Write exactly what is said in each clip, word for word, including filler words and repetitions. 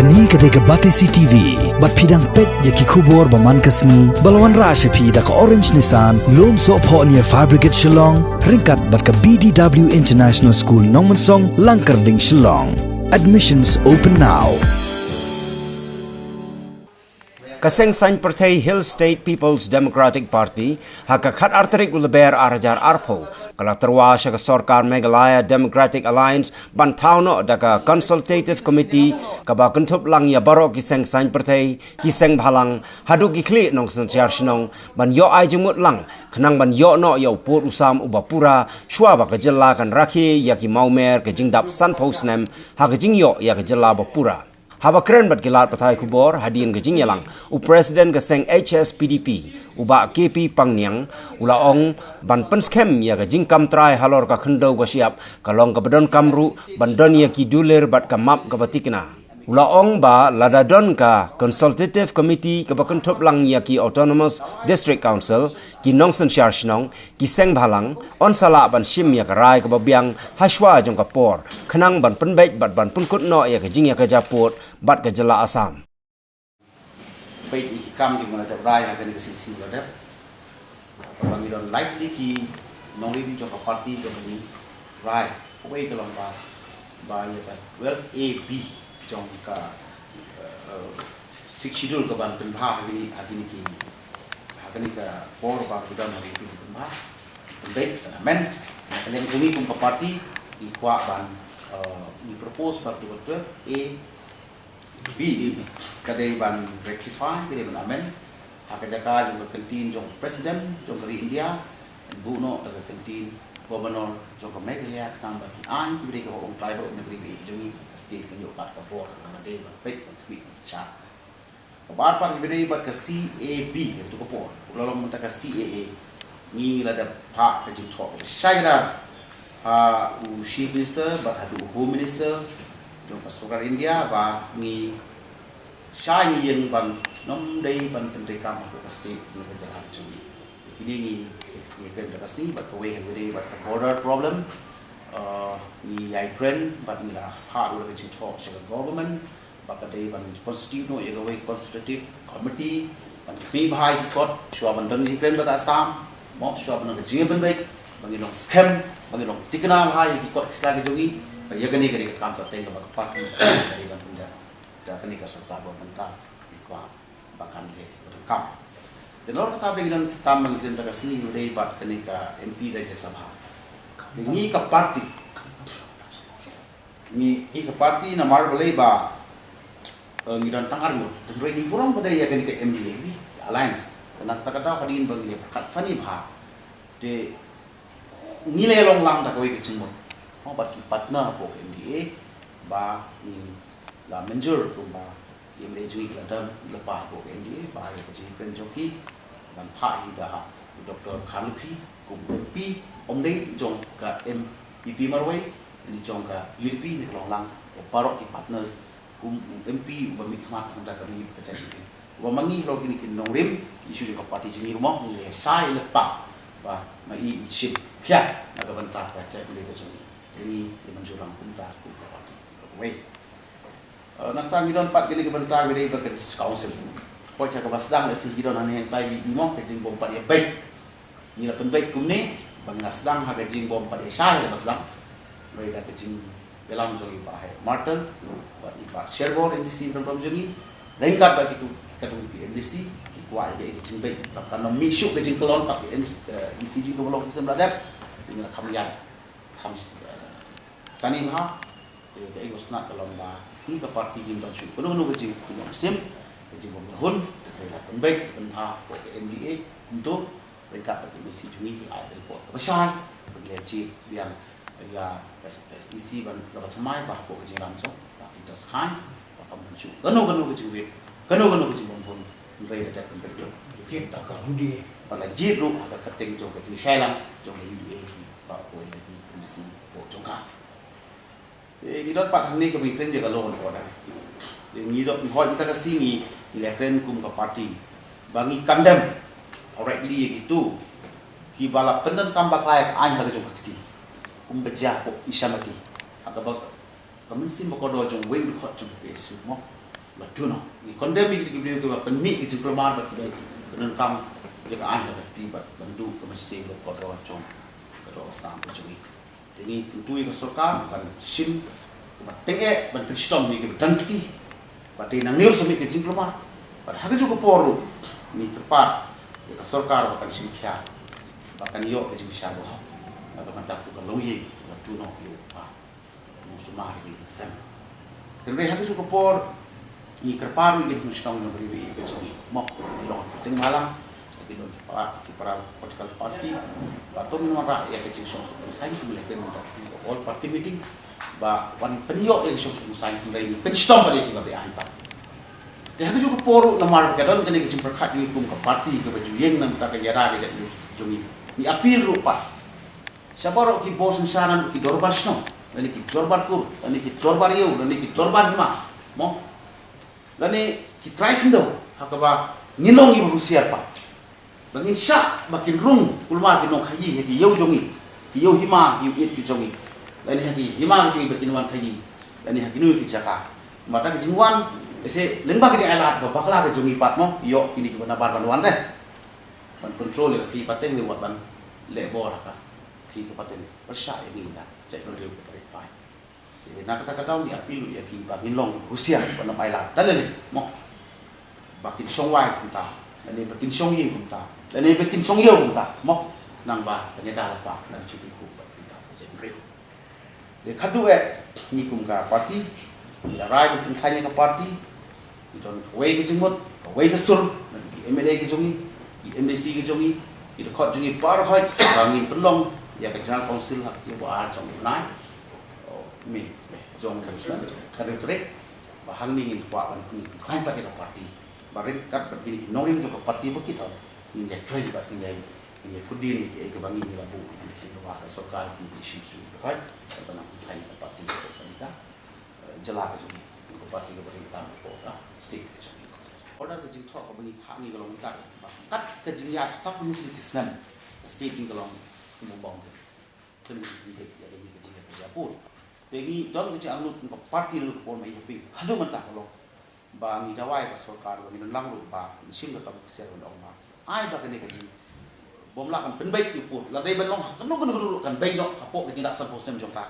Kane ka dei ka Batesi T V, bad phi dang peit ïa ki khubor ba man ka sngi, ba la wanrah sha phi da ka Orange Nissan, lum sohphoh near Fire Brigade Shillong, ryngkat bad ka B D W International School Nongmensong, Langkyrding, Shillong. Admissions open now. Ka seng saiñ pyrthei Hill State People's Democratic Party, ha ka khatar tarik u Lber ar hajar arphew, ka la tyrwa sha ka sorkar Meghalaya Democratic Alliance ban thaw noh da ka Consultative Committee kaba kynthup lang ïa baroh ki seng saiñ pyrthei, ki seng bhalang, haduh ki khlieh nongsynshar shnong, ban ïoh ai jingmut lang, khnang ban ïoh noh ïa u pud u sam uba pura, shwa ba ka jylla kan rakhe ïa ki mawmer ka jingdap sanphew snem, ha ka jingïoh ïa ka jylla ba pura. Haba kren bad ki lad pathai khubor hadien ka jingïalang, u President ka seng H S P D P, u Bah K P Pangniang, u la ong ban pynskhem ïa ka jingkam trai halor ka khyndew ka shyiap, ka long kaba donkam ruh ban don ïa ki dulir bad ka map kaba thikna. U la ong ba lada don ka Consultative Committee kaba kynthup lang ïa ki Autonomous District Council, ki nongsynshar shnong, ki seng bhalang, yn sa lah ban shim ïa ka rai kaba biang hashwa jong ka por, khnang ban pynbeit bad ban pynkut noh ïa ka jingïakajia pud bad ka jylla Assam. Peit ïa ki kam kiba la dep rai ha kane ka sisi ba la dep. Kaba ngi don likely ki nongrim jong ka party kaba ngi rai. Kawei ka long ba, ba ïa ka twelve A B jong ka, eh, Sixth Schedule ka ban pynbha ha kine, ha kine ki, ha kane ka por ba ki don ha kine ki pynbha. Pynbeit, kan amend. Na ka liang jong ngi kum ka party, ngi kwah ban, eh, ngi propose ba ka twelve A B, ka dei ban rectify, ka dei ban amend. Ha ka jaka jong ka kyntien jong President jong ka ri India, buh noh da ka kyntien Governor jong ka Meghalaya, khnang ba ki aiñ kiba dei ka hok long tribal na ka ri ba ïeit jong ngi, ka state kan ïoh pat ka bor, khnang ba dei ban peit ban khmih ban synshar. Kaba ar pat kiba dei bad ka C A B, ïa tu ka por, u la long mynta ka C A A. Ngi la dep phah ka jingthoh kaba shai kdar ha u Chief Minister bad haduh u Home Minister jong ka sorkar India ba ngi shai ngi ïeng ban nym dei ban pyntreikam hapoh ka state ne ka jylla ka jong ngi. Kine ngi, ngi kren da ka sngi bad kawei ha kawei bad ka border problem. Uh, ngi ïai kren bad ngi la phah ruh da ka jingthoh sha ka government ba ka dei ban constitute noh ïa kawei consultative committee ban khmih bha ïa ki kot, shuwa ban don jingkren bad ka Assam, mo, shuwa ban don ka jingpynbeit, ba ngin long skhem, ba ngin long thikna bha ïa ki kot ki sla ki jong ngi. Ka ïa kane ka dei ka kam sateng kaba ka party ka dei ban pynda da kane ka sorkar ba mynta ngi kwah ba kan leh ba donkam. Te nalor kata ba ngi don ki kam ba ngi kren da ka sngi ngi dei bad kane ka M P Rajya Sabha. Te ngi ka party, ngi, ngi ka party namar balei ba, eh, ngi don tang arngut. Te hynrei ngi burom ba dei ïa kane ka M D A alliance. Te na kata ka daw hadien ba ngi leh pyrkhat sani bha, te ngi la long lang da kawei ka jingmut, mo, bad ki partner hapoh ka M D A ba ngi la mynjur kumba ki M L A jong ngi ki la dang lypa hapoh ka M D A, ba ha ka jingkren jong ki ban phah hi da ha u Doctor Kharlukhi kum M P, ym dei jong ka M P P marwei, ne jong ka U D P, ne ka long lang ïa baroh ki partners kum u M P uba mihkhmat na ka bynta ka ri bad ka jaitbynriew. Uba ma ngi halor kine ki nongrim, ki issue jong ka party jong ngi ruh mo, ngi la shai lypa ba ma i i shim khia na ka bynta ka jaitbynriew ka jong ngi. Te ngi la mynjur lang kumta kum ka party. Kawei. Eh, nangta ngi don pat kine ki bynta kiba dei bad ka District Council. Poi ha kaba sdang lehse ki don hangne hangtai ïa i mo, ka jingbym pat ïa beit. Ngi la pynbeit kumne ba ngi la sdang ha ka jingbym pat ïa shai ha kaba sdang. Hynrei da ka jingïalam jong i Bah Martin bad i Bah Sherbor, M D C Rangbah jong ngi, ryngkat bad kitu, kitu ki M D C, ki kwah ïa ka jingbeit ba kan ym mih shuh ka jingkyllon pat ka M-, eh, E C jong ka ba long ki sem la dep. Te ngi la kham ïaid, kham, eh, sani bha. Te kaei kaba sngewtynnat ka long ba ngi ka party ngim don shuh kano kano ka jingpynïoh mynsiem, ka jingbym la hun. Te hynrei la pynbeit pynbha hapoh ka M D A kumto, ryngkat bad ka M D C jong ngi ki la ai ka report kaba shai, ba ngi la jied biang ïa ka S E C ban, kaba thymmai ba hapoh ka jingïalam jong Bah Clinton Skhain ba kam don shuh kano kano ka jingwit, kano kano ka jingbym hun. Hynrei la dep pynbeit lut. Jied da ka U D A. Ba la jied ruh ha ka kyrteng jong ka jingshai lang jong ka U D A, ba hapoh ïa ka M D C hapoh jong ka. Te ngi don pat hangne kaba ngi kren ïa ka law and order. Te ngi don, hooid mynta ka sngi ngi, ngi la kren kum ka party ba ngi condemn outrightly ïa kitu kiba la pyndonkam bakla ïa ka aiñ ha la ka jong ka kti, kumba jia hapoh Ishamati, ha kaba ka mynsiem ba kordor jong uwei u dkhot jong ka P S U mo, Ba tu noh, ngi condemn ïa ki briew kiba pynmih ki jingkulmar bad kiba pyndonkam ïa ka aiñ ka kti bad ban duh ka mynsiem ka kordor jong ka dorbar Stam ka jong ngi. Te ngi kyntu ïa ka sorkar ban shim, ban tyngeh, ban pynshitom ïa kiba don kti. Bad te nang niur submit ki jingkulmar. Bad ha kajuh ka por ruh ngi kyrpad ïa ka sorkar ba kan shim khia, ba kan ïoh ka jingbishar ba hok na ka bynta ka longïing ba tu noh ïa u kpa. Nong sumar ïa ka sem. Tynrai ha kajuh ka por ngi kyrpad ïa ki nongshong jong ka ri ba ïeit ka jong ngi. Mo, ki long ki seng bhalang, ki long ki para, ki para political party. Ba to ngin wanrah ïa ka jingshong suk saiñ kumne ka mynta ka all party meeting. Ba wan pynïoh ïa ka shong suk saiñ, tynrai ngi pynshitom bad ïa kiba be-aiñ pat. Te ha kajuh ka por ruh namar ka don kane ka jingpyrkhat jong ngi kum ka party kaba ju ïeng na ka bynta ka ïada ka jaitbynriew jong ngi, ngi appeal ruh pat sha baroh ki bor synshar, naduh ki dorbar shnong lane ki dorbar kur lane ki dorbar ïew lane ki dorbar hima, mo, lane ki trai khyndew, ha kaba ngin long kiba husiar pat, ba ngin shah ba kin rung kulmar ki nongkhaïi ha ki ïew jong ngi, ki ïew hima, ki ïew ïeit ki jong ngi, lane ha ki hima ki jong ngi ba kin wan khaïi, lane ha kino ki jaka. Namar da ka jingwan, ese lyngba ka jingailad ba bakla ka jong ngi pat, mo, ïoh kine kiba nabar ban wan te ban control ïa ka khaïi pateng ne wat ban leh bor ha ka khaïi ka pateng, pyrshah ïa ngi na jaitbynriew kaba rit paid. Te na kata ka daw ngi appeal ïa ki ba ngin long husiar, ban ym ailad da lei lei, mo, ba kin shong wai kumta, lane ba kin shong ïing kumta, lane ba kin shong ïew kumta, mo, nang ba ka ïada la pah na ka jingtyngkhuh bad kumta ka jaitbynriew. Te khadduh eh ngi kum ka party ngi la rai ban pynkhlaiñ ïa ka party. Ngi don kawei ka jingmut, kawei ka sur, na ki M L A ki jong ngi, ki M D C ki jong ngi, ki dkhot jong ngi baroh, ba ngin pynlong ïa ka General Council ha ka taïew ba ar jong u bnai, oh, May, May, jong ka snem, ka dei tarik, ba hangne ngin kwah ban pynkhlaiñ pat ïa ka party. Ba ryngkat bad kine ki nongrim jong ka party ba ki don, ngin ïa trei bad ngin ïa, ngin ïa kut dien ïa kiei kiba ngi la buh, ngin ïa trei bad ka sorkar, ki issue, issue, ba nang pynkhlaiñ ïa ka party, ka party ka eh, jylla ka jong ngi, ka party kaba ring tam hapoh ka state ka jong ngi. Order ka jingthoh kaba ngi phah ngi ka long mynta ba kat ka jingïaid sap ngi ki snem ka state ngi ka long kumba bang te. Khlem ka jingpynbeit ïa ka jingïaid ka jingïaid ka jingïaid pur. Te ngi don ka jingangnud ka party ruh ka por ma ïa phi haduh mynta ka long ba ngi dawa ïa ka sorkar ba ngin ym lang ruh ba ngin shim ka kam ka ksiar ban ong ba ai ba kane ka jing bym lah ban pynbeit ïa u pud. Lada dei ban long ha kano kano ka ruh kan beit noh hapoh ka jingdap sanphew snem jong ka.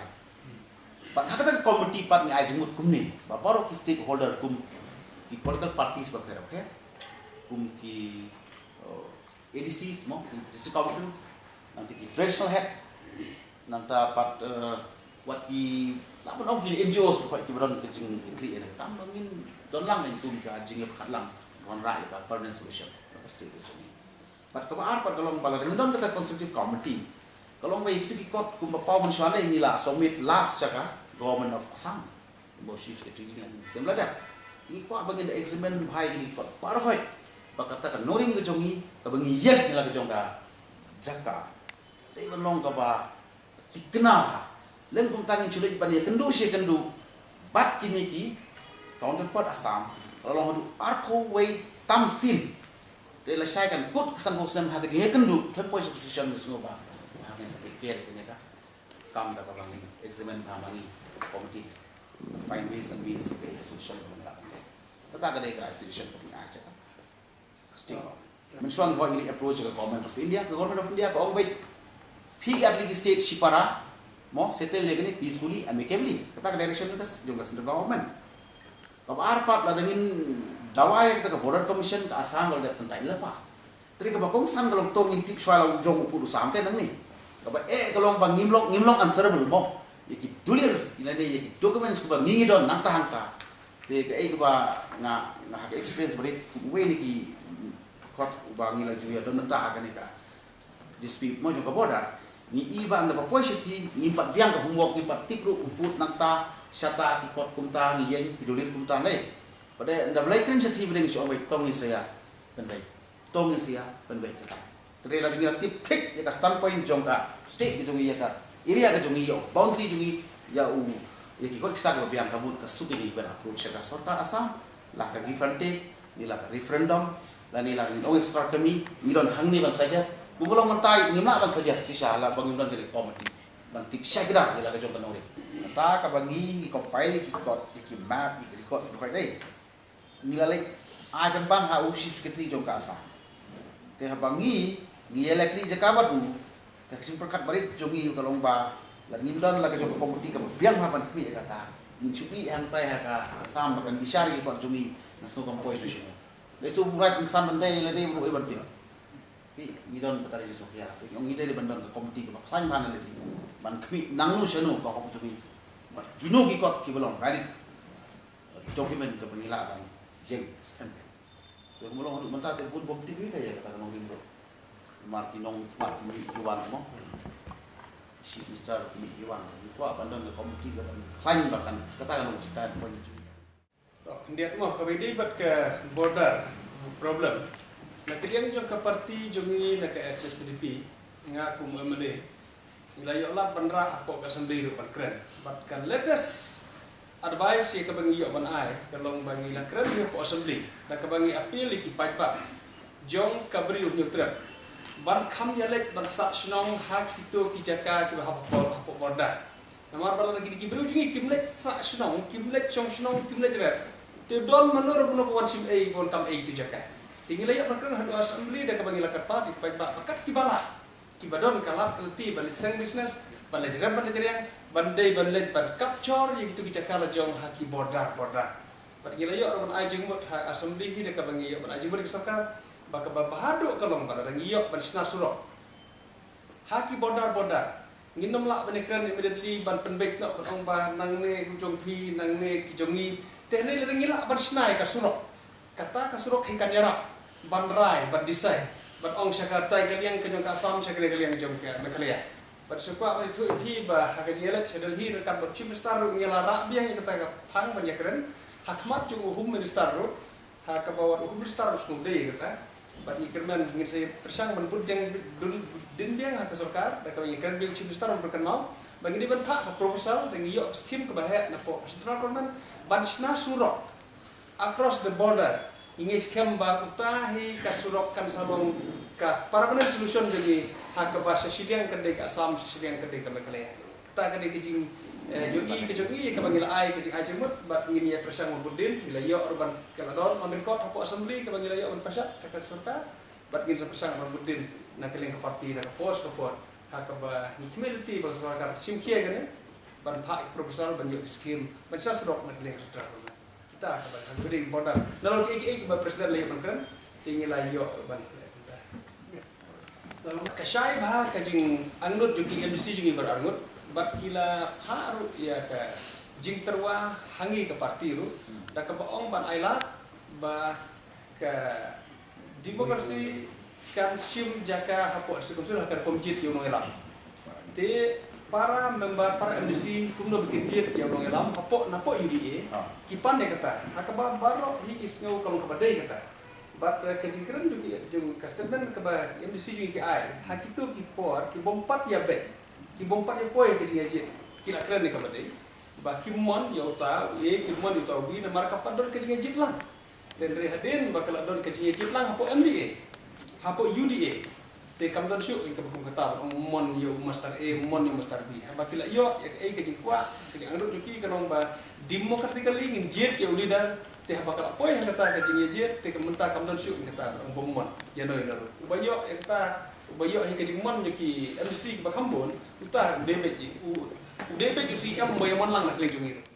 Bad ha kata ka committee pat ngi ai jingmut kumne ba baroh ki stakeholder kum ki political parties bapher bapher, kum ki, uh, A D Cs mo, ki District Council, nangta ki traditional head, nangta pat, uh, wat ki, lah ban ong ki N G Os, ki ba don ka jingkitkhlieh ïa ka kam, ba ngin don lang kum ka jingïapyrkhat lang ban wanrah ïa ka permanent solution na ka state ka jong ngi. Bad kaba ar pat ka long ba la dang don kata consultative committee. Ka long ba ïa kitu ki kot kumba paw mynshuwa lei ngi la submit last sha ka Government of Assam. Kumba u Chief Secretary jong ngi, ngi shem la dep. Ngi kwah ba ngin da examine bha ïa kine ki kot baroh. Ba kata ka nongrim ka jong ngi kaba ngi ïeng na la ka jong ka jaka, dei ban long kaba thikna bha. Lem kumta ngin shu leit ban ïakynduh shi ïakynduh bad kine ki counterpart Assam, ka la long haduh arphew wei tam sien. Te lashai kan kut ka sanphew snem ha ka jingïakynduh, khlem poi sha position, ngi sngew ba ha ngin ka take care kane ka kam da kaba ngin examine bha ma ngi committee, find ways and means ka solution kaba ngi lah ban leh. Kata ka dei ka solution kaba ngi ai sha ka state government. Mynshuwa ngi hoi ngi approach ka Government of India, ka Government of India ka ong beit, phi ki ar tylli ki state shipara, mo, settle ïa kane peacefully, amicably. Kata ka direction ka jong ka central government. Kaba ar pat lada ngin dawa ïa kata ka border commission, ka Assam ka la dep kyntait lypa. Te kaba kongsan ka long to ngin tip shuwa la u jong u pud u sam te nangne. Kaba eh ka long ba ngim long, ngim long answerable mo ïa ki dulir, ïa lane ïa ki documents kiba ngi ngi don nangta hangta. Te kaei kaba nga, nga ha ka experience ba rit kum uwei na ki kot uba ngi la ju ïa don mynta ha kane ka dispute mo jong ka border. Ngi i ba ynda ba poi shatei ngim pat biang ka homework, ngim pat tip ruh u pud nangta shata, ki kot kumta ngi ïeng, ki dulir kumta, ne. Bad ynda ba la kren shatei ba dei ngi shu ong beit to ngin sa ïa pynbeit. To ngin sa ïa pynbeit kata. Te lada ngi la tip thik ïa ka standpoint jong ka state ka jong ngi, ïa ka area ka jong ngi, ïa u boundary jong ngi, ïa u, ïa ki kot ki sta kiba biang, ka mut ka suk ïa ngi ban approach sha ka sorkar Assam, la ka give and take, ne la ka referendum, lane la ngin ong ïa ka sorkar kmie, ngi don hangne ban suggest. Kumba long mynta ngim lah ban suggest shisha, la ba ngim don ka committee ban tip shai kdar ïa la ka jong ka nongrim. Kata kaba ngi, ngi compile ïa ki kot, ïa ki map, ïa ki records, ba dei. Ngi la leit ai pynban ha u Chief Secretary jong ka Assam. Te haba ngi, ngi ïaleh kli jaka bad u, te ka jingpyrkhat barit jong ngi ka long ba, lada ngim don la ka jong ka committee kaba biang ha ban khmih ïa kata, ngin shu ïohi hangtai ha ka Assam ba kan bishar ïa ki kot jong ngi na sngewbha ban poi sha shnong. Lei shu burai pynsan ban dei lade burai ban tip. Phi, ngi don kata re jingsngewkhia. Te ngi ong ngi dei ban don ka committee kaba khlaiñ bha na lade ban khmih nangno shano ka hok jong ngi. Bad kino ki kot kiba long valid document kaba ngi lah ban jeng skhem. Te kumba long haduh mynta te bun bym tip ïa kata ka nongrim ruh. Mar ki nong, mar ki mih ki wan mo. Chief Minister ki mih ki wan. Ngi kwah ban don ka committee kaba khlaiñ ba kan, kata ka long standpoint jong ngi. To, khyndiat mo, kaba ïadei bad ka border problem. Na ka liang jong ka party jong ngi na ka H S P D P, nga kum M L A, ngi la ïoh lad ban rah hapoh ka assembly ruh ban kren. Bad ka latest advice ïa kaba ngi ïoh ban ai, ka long ba ngi la kren hapoh assembly, da kaba ngi appeal ïa ki paidbah jong ka Bri u Hynñiewtrep ban kham ïaleit ban sah shnong ha kito ki jaka kiba hapoh, hapoh border. Namar ba lada kine ki briew jong ngi kim leit sah shnong, kim leit shong shnong, kim leit rep, te don mano ruh mano ba wan shim ei, ba wan kam ei kito jaka. Te ngi la ïoh ban kren haduh assembly da kaba ngi la kyrpad ïa ki paidbah ba kat kiba lah, kiba don ka lad ka lynti ban leit seng business, ban leit rep, ban leit riang, ban dei ban leit ban capture ïa kito ki jaka la jong ha ki border, border. Bad ngi la ïoh ruh ban ai jingmut ha assembly hi da kaba ngi ïoh ban ai jingmut ïa ka sorkar, ba kaba bha haduh ka long ba lada ngi ïoh ban shna surok ha ki border, border, ngin ym lah ban ïakren immediately ban pynbeit noh ban ong ba nangne u jong phi, nangne ki jong ngi. Te hynrei lada ngi lah ban shna ïa ka surok, kata ka surok hi kan ïarap ban rai, ban decide, ban ong sha katai ka liang ka jong ka Assam, sha kane ka liang jong ka Meghalaya. Bad sa kwah ban ïathuh ïa phi ba ha ka jingïaleit sha Delhi ryngkat bad Chief Minister ruh ngi la rah biang ïa kata ka phang ban ïakren ha khmat jong u Home Minister ruh, ha kaba wat u Home Minister ruh sngewdei ïa kata. Bad ngi kyrmen ngin sa pyrshang ban bud dieng, dun, din biang ha ka sorkar da kaba ngi kren biang Chief Minister ban pyrkhat maw ba ngi dei ban phah ka proposal, da ngi ïoh ka scheme kaba heh napoh central government ban shna surok across the border. Ngi ngeit skhem ba uta hi ka surok kan sa long ka permanent solution jong ngi, ha kaba sha shiliang ka dei ka Assam, sha shiliang ka dei ka Meghalaya. Kata ka dei ka jing, eh, ïohi ka jong ngi, kaba ngi la ai ka jingai jingmut, bad ngin ïa pyrshang ban bud din. Ngi la ïoh ruh ban, ka la don on record hapoh assembly kaba ngi la ïoh ban pyrshang ha ka sorkar, bad ngin sa pyrshang ban bud din na ka liang ka party na ka por sha ka por, ha kaba ngi khmih lynti ba ka sorkar kan shim khia ïa kane, ban phah ïa ka proposal ban ïoh ka scheme ban shna surok na ka liang ka central government. Kita kaba ha ka dei border. Nalor kiei kiei kiba president la ïoh ban kren, te ngi la ïoh ban kren. Ka shai bha ka jingangnud jong ki M D C jong ngi baroh arngut, bad ki la phah ruh ïa ka jingtyrwa ha ngi ka party ruh da kaba ong ban ai lad ba ka democracy kan shim jaka hapoh District Council ha ka rukom jied ïa u nongïalam. Te para member, para M D C kumno ba kin jied ïa u nongïalam hapoh, napoh U D A, ki pan ïa kata. Ha kaba baroh hi ki sngew ka long kaba dei kata. Bad, eh, ka jingkren jong ki, jong ka statement kaba M D C jong ngi ki ai ha kito ki por, ki bym pat ïa beh, ki bym pat ïa poi ha ka jingïajied, ki la kren ïa kaba dei ba kim mon ïa uta u A, kim mon ïa uta u B, namar ka pat don ka jingïajied lang. Te hynrei hadien ba ka la don ka jingïajied lang hapoh M D A, hapoh U D A, te kam don shuh ïa kaba kum kata, ong mon ïa u Master A, mon ïa u Master B. Haba ki la ïoh ïa kaei ka jingkwah, ka jingangnud jong ki ka long ba democratically ngin jied ïa u leader. Te haba ka la poi ha kata ka jingïajied, te ka mynta kam don shuh ïa kata, ong bym mon ïa no ïa no ruh. Uba ïoh ïa kata, uba ïoh ïa ka jingmon jong ki M D C kiba kham bun, uta u dei beit u, u dei beit u C M ba ïa mon lang na ka liang jong ngi ruh.